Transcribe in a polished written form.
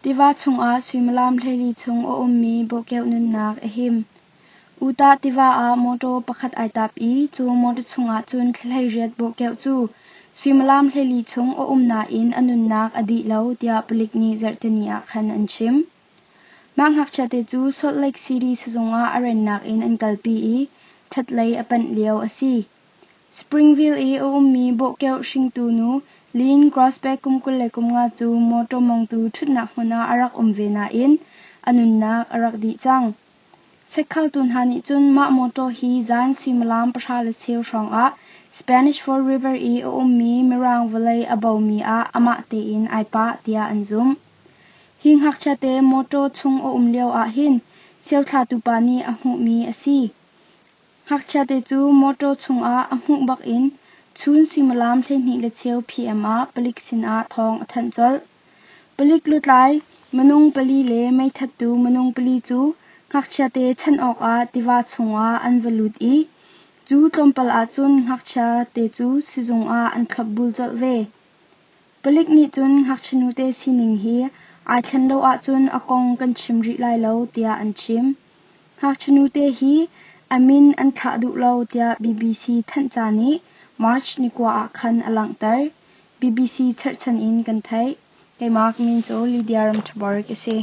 Tiva chungah suimilam 14 chung a ummi bawhkeuh nunnak a him. Utah tiva ah mawṭaw pakhat ai tap i cu mawṭaw chungah cun thla 18 bawhkeuh cu suimilam 14 chung a um nain a nunnak a dih lo tiah palik nih zarhteni ah khan an chim. Mah ngakchiate cu Salt Lake City sizung ah a rennak in an kalpi i ṭhatlei a panh lio a si. Springville i a ummi bawhkeuh hringtu nu Lynn Grosbeck kum 25 cu mawṭaw mongtu ṭhutnak hmun ah a rak um ve nain a nunnak a rak dih cang. Checkhaltu hna nih cun mah mawṭaw hi zan suimilam 10:15 hrawngah Spanish Fall River i a ummi Mirang vawlei a bomi ah amah tein ai pah tiah an zumh. Hi ngakchiate mawṭaw chung a um lio ahhin siothlatu pa nih a hmuhmi a si. Ngakchiate cu mawṭaw chungah a hmuh bakin chun suimilam 12:15 PM ah palik sinah thawng a thanh colh. Palik lutlai minung pali le meithattu minung pali cu ngakchiate chanh awkah tiva chungah an va lut i cu tlawmpal ahcun ngakchiate cu sizung ah an thlopbul colh ve. Palik nih cun ngakchia nute sining hi ai thlen lo ahcun a kong kan chim rih lai lo tiah an chim. Ngakchia nute hi a min an thlah duh lo tiah BBC thanhca nih March ni 9 ah khan a langhter. BBC cherhchan in kan theih. Keimah ka min cu Lydia Ramthabarik a si.